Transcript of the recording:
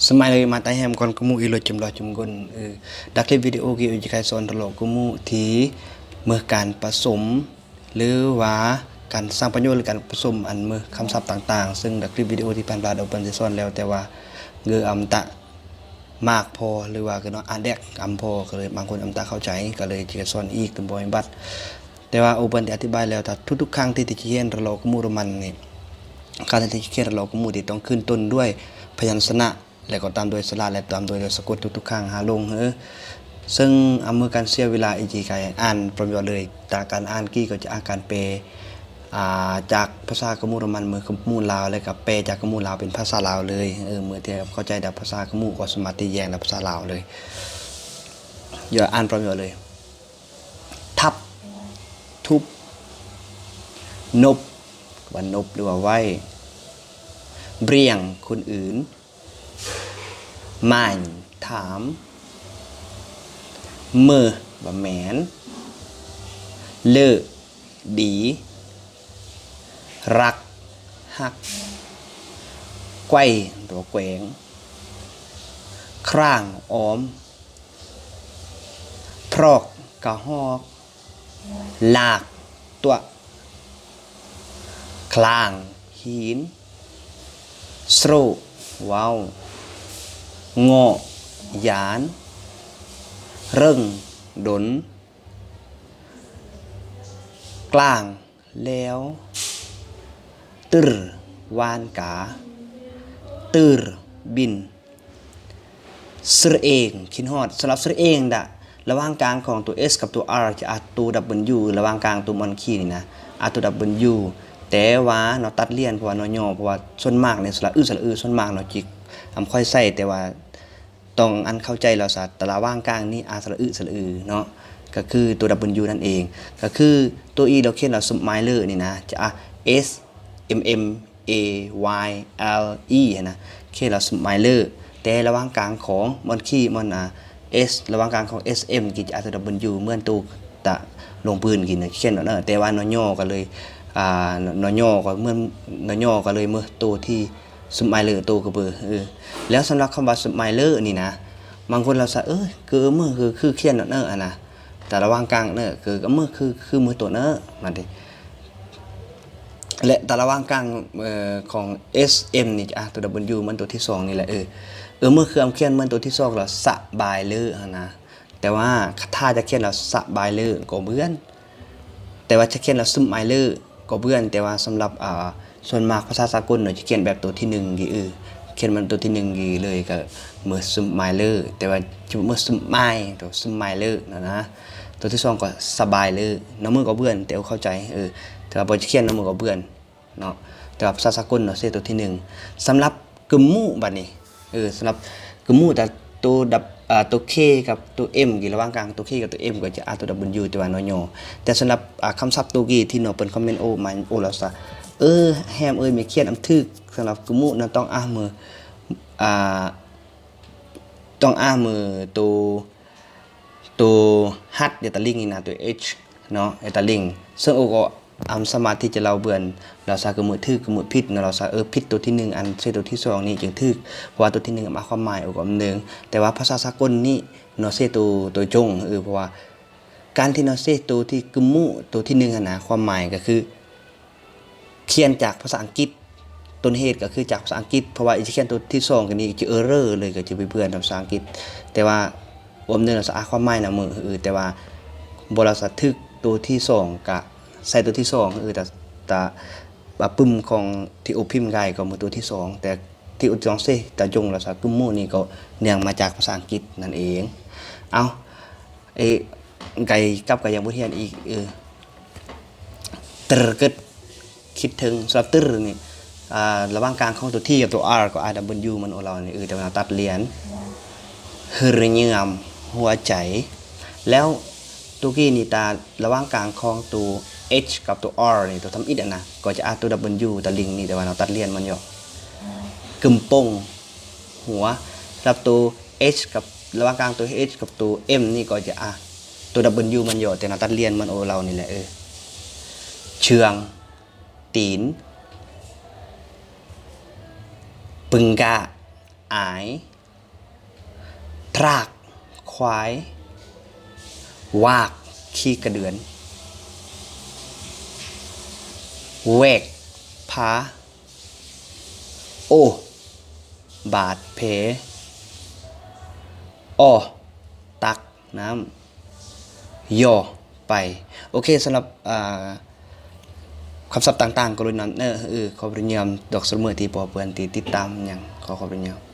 ສະໄໝເລີຍ ມາຕາແຮມກ່ອນກະໝູ່ ອີ່ລົດຈຳຫຼໍ່ຈຳກົ້ນ. ເອີ ດັກຄລິບວິດີໂອກີໂອຈິໄຄສອນທະເລາະກະໝູ່ທີ່ເມືອການປະສົມ ຫຼືວ່າການສ້າງປະໂຫຍດ ຫຼືການປະສົມອັນເມືອຄຳສັບຕ່າງໆ ເຊິ່ງດັກຄລິບວິດີໂອທີ່ຜ່ານມາໂອເປິນຊິສອນແລ້ວ ແຕ່ວ່າເກີດອຳຕະ ມາກພໍ ຫຼືວ່າຄືເນາະ ອາແດກອຳພໍ ກໍເລີຍບາງຄົນອຳຕາເຂົ້າໃຈ ກໍເລີຍຈະສອນອີກຕົນບໍ່ມີບັດ. ແຕ່ວ່າໂອເປິນໄດ້ອະທິບາຍແລ້ວ ຖ້າທຸກໆຄັ້ງທີ່ຈະຂຽນລະລໍກະໝູ່ໂຣມັນນີ້ ການທີ່ຈະຂຽນລະລໍກະໝູ່ທີ່ຕ້ອງຂຶ້ນຕົ້ນດ້ວຍພະຍັນຊະນະ ແລະກໍຕາມດ້ວຍສະຫຼະ ແລະຕາມດ້ວຍສະກົດທຸກໆຄັ້ງ ຫາລົງເຮີ ເຊິ່ງອຳນວຍການເສຍເວລາອີກ ກາຍອ່ານພ້ອມດຽວເລີຍ. ແຕ່ການອ່ານກີ້ກໍຈະອາການແປ ອ່າ ຈາກພາສາກະໝູ່ໂຣມັນເມືອກະໝູ່ລາວ ແລ້ວກໍແປຈາກກະໝູ່ລາວເປັນພາສາລາວເລີຍ. ເອີ ເມື່ອທີ່ເຮົາເຂົ້າໃຈແຕ່ພາສາກະໝູ່ກໍສາມາດທີ່ແຍງໄດ້ພາສາລາວເລີຍ. ຢ່າອ່ານພ້ອມດຽວເລີຍ. ທັບ ທຸບ ນົບ ວ່ານົບ ຫຼືວ່າໄຫວ້ ບຽງ ຄົນອື່ນ ມາຍ ຖາມ ເມີ ວ່າແມ່ນ ເລີ ດີ ລັກ ຮັກ ໄກວ ຫຼືວ່າແກວ່ງ ຄຣາງ ອ້ອມ ພຣອກ ກະຮອກ ລາກ ຕົວະ ຄລາງ ຫີນ ໂຊ ເວົ້າ ເງາະ ຢານ ເຮິງ ດົນ ກາງ ແລ້ວ ຕຶ້ນ ຫວ່ານກາ ຕື່ນ ບິນ ສະເອງ ຄິດຮອດ. ສຳລັບສະເອງນະ ລະຫວ່າງກາງຂອງຕົວ S ກັບຕົວ R ຈະ R ຕົວ W ລະຫວ່າງກາງຕົວມອນຄີນີ້ນະ R ຕົວ W ແຕ່ວ່າເນາະ ຕັດລຽນ ເພາະວ່າ ນ ຍ ເພາະວ່າສ່ວນມາກໃນສະຫຼະອຶ ສະຫຼະອຶ ສ່ວນມາກເນາະ ຈິກອຳຄ່ອຍໃສ່ ແຕ່ວ່າ ຕ້ອງອັນເຂົ້າໃຈລາວຊະ ຕະລະຫວ່າງກາງນີ້ ອາ ສະຫຼະອຶ ສະຫຼະອື ເນາະ ກໍຄືຕົວ W ນັ້ນເອງ. ກໍຄືຕົວ E ລາວຂຽນວ່າ ສະໄມເລີ ນີ້ນະ ຈະ S M M A Y L E ຫັ້ນນະ ຂຽນວ່າ ສະໄມເລີ ແຕ່ລະຫວ່າງກາງຂອງມັນຄີມັນ ອາ S ລະຫວ່າງກາງຂອງ S M ກິຈະ R ຕົວ W ເໝືອນໂຕຕະລົງພື້ນກິນຂຽນເນາະ ແຕ່ວ່າ ນ ຍ ກໍເລີຍ ອາ ນ ຍ ກໍເໝືອນ ນ ຍ ກໍເລີຍເໝີໂຕທີ່ ສະໄມເລີ ໂຕກະເບີ ເອີ ແລ້ວສຳລັບຄຳວ່າ ສະໄມເລີ ນີ້ນະ ບາງຄົນລາວຊະ ເອີ ຄືເໝີ ຄື ຄືຂຽນເນາະ ອັນນະ ແຕ່ລະຫວ່າງກາງເນາະ ຄືເໝີ ຄື ຄືເໝີໂຕເນາະ ມາຕິ ແລະ ແຕ່ລະຫວ່າງກາງ ເອີ ຂອງ S M ນີ້ ອາ ຕົວ W ມັນໂຕທີສອງນີ້ແຫຼະ ເອີ ເອີ ເໝີຄືອຳຂຽນເໝືອນໂຕທີສອງລະ ສະບາຍເລີ ຫັ້ນນະ ແຕ່ວ່າຖ້າຈະຂຽນວ່າ ສະບາຍເລີ ກໍເໝືອນ ແຕ່ວ່າຈະຂຽນວ່າ ສະໄມເລີ ກໍເໝືອນ ແຕ່ວ່າສຳລັບ ອາ ສ່ວນມາກພາສາສາກົນເນາະ ຈະຂຽນແບບໂຕທີໜຶ່ງກີ້ ເອີ ຂຽນມັນໂຕທີໜຶ່ງກີ້ເລີຍ ກໍເໝີ ສະໄມເລີ ແຕ່ວ່າຈະເໝີ ສະໄມ ໂຕ ສະໄມເລີ ນະ ນະ ໂຕທີສອງກໍ ສະບາຍເລີ ນຳມືກໍເໝືອນ ແຕ່ເຂົ້າໃຈ ເອີ ແຕ່ວ່າບໍ່ຈະຂຽນນຳມືກໍເໝືອນ ເນາະ ແຕ່ວ່າພາສາສາກົນເນາະ ເສໂຕທີໜຶ່ງ. ສຳລັບກະໝູ ບັດນີ້ ເອີ ສຳລັບກະໝູ ແຕ່ໂຕດັບ ອາ ໂຕ K ກັບໂຕ M ກີ້ ລະຫວ່າງກາງໂຕ K ກັບໂຕ M ກໍຈະ R ໂຕ W ແຕ່ວ່າ ນ ຍ ແຕ່ສຳລັບ ອາ ຄຳສັບໂຕກີ້ທີ່ນ້ອງເພິ່ນຄອມເມັນໂອ້ມາ ໂອ້ລາວຊະ ເອີ ແຮມເອີຍ ແມ່ຂຽນອຳຖືກ ສຳລັບກະໝູນະ ຕ້ອງ R ເໝີ ອາ ຕ້ອງ R ເໝີໂຕ ໂຕຮັດ ແລະ ຕະລິງນີ້ນະ ໂຕ H ເນາະ ແລະ ຕະລິງ ເຊິ່ງໂອກໍອຳສາມາດທີ່ຈະເລົ່າເບືອນ ລາວຊາກະເໝີຖືກກະເໝີຜິດເນາະ ລາວຊາ ເອີ ຜິດໂຕທີໜຶ່ງ ອັນເສໂຕທີສອງນີ້ຈຶ່ງຖືກ ເພາະວ່າໂຕທີໜຶ່ງອາຄວາມໝາຍໂອກໍອຳເນີງ ແຕ່ວ່າພາສາສາກົນນີ້ເນາະ ເສໂຕ ໂຕຈົງ ເອີ ເພາະວ່າການທີ່ເນາະ ເສໂຕທີ່ກະເໝີໂຕທີໜຶ່ງຫັ້ນນະ ຄວາມໝາຍກໍຄື ຂຽນຈາກພາສາອັງກິດ ຕົ້ນເຫດກໍຄືຈາກພາສາອັງກິດ ເພາະວ່າອີຈະຂຽນໂຕທີສອງກໍນີ້ຈະເອີເຣີເລີຍ ກໍຈະໄປເບືອນນຳພາສາອັງກິດ ແຕ່ວ່າອວມເນີນສະອາຄວາມໝາຍນຳມື ເອີ ແຕ່ວ່າບໍ່ລາສະຖືກໂຕທີສອງກະໃສ່ໂຕທີສອງ ເອີ ຕາ ຕາ ປະປຶ້ມຂອງທີ່ອົບພິມກາຍກໍມືໂຕທີສອງ ແຕ່ທີ່ອຸດຈອງເສ ຕາຈົງລາສະກຶມໝູນີ້ກໍເນື່ອງມາຈາກພາສາອັງກິດນັ້ນເອງ. ເອົາ ເອ ໄກກັບໄກຍັງບົດຮຽນອີກ ເອີ ຕຣ ເກີດ ຄິດເຖິງ ສຳລັບ ຕຣ ນີ້ ອ່າ ລະຫວ່າງກາງຂອງຕົວ T ກັບຕົວ R ກໍ R W ມັນໂອລາວນີ້ ເອີ ແຕ່ວ່ານາຕັດລຽນ ຮຶຣຍາມ ຫົວໃຈ ແລ້ວຕົວກີ້ນີ້ຕາ ລະຫວ່າງກາງຂອງຕົວ H ກັບຕົວ R ນີ້ ຕົວທຳອິດຫັ້ນນະ ກໍຈະ R ຕົວ W ຕາລິງນີ້ ແຕ່ວ່ານາຕັດລຽນມັນຢູ່ ກຶມປົງ ຫົວ ສຳລັບຕົວ H ກັບ ລະຫວ່າງກາງຕົວ H ກັບຕົວ M ນີ້ກໍຈະ R ຕົວ W ມັນຫຍໍ້ ແຕ່ນາຕັດລຽນມັນໂອລາວນີ້ແຫຼະ ເອີ ເຊືອງ ຕີນ ປຶງກະ ອາຍ ກ ຄວາຍ. ວາກ ຂີ້ກະເດືອນ. ແວກ ພາ. ໂອ ບາດແຜ. ອໍ ຕັກນ້ຳ. ຍໍ ໄປ. ໂອເຄ ສຳລັບ ອ່າ ຄຳສັບຕ່າງໆ ກໍລົງນຳເນີ ເອີ ຂໍຂອບຄຸນຍາມດອກສະເໝີທີ່ບໍ່ເພື່ອນທີ່ຕິດຕາມຫຍັງ ຂໍຂອບຄຸນຍາມ.